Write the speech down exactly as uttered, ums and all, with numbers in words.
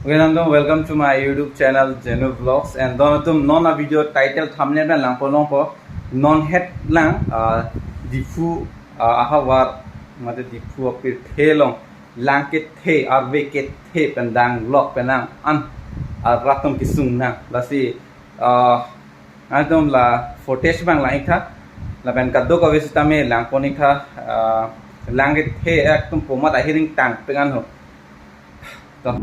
Okay, nangtum, welcome to my YouTube channel, Jenu Vlogs. And don atum, non a-video title thumbnail pen langpon longpo. Non het lang, ah, Diphu, ah, ahavar, mate Diphu apirthe along lang kethe, arve kethe pen danglok pen nang an, ah, rat atum kesung nang. Lasi, ah, nangtum la footage abang lang-ik tha, lapen kadokave sitame langpon-ik tha, ah, lang kethe ekdom pomat ahiring tang pengan ho. To.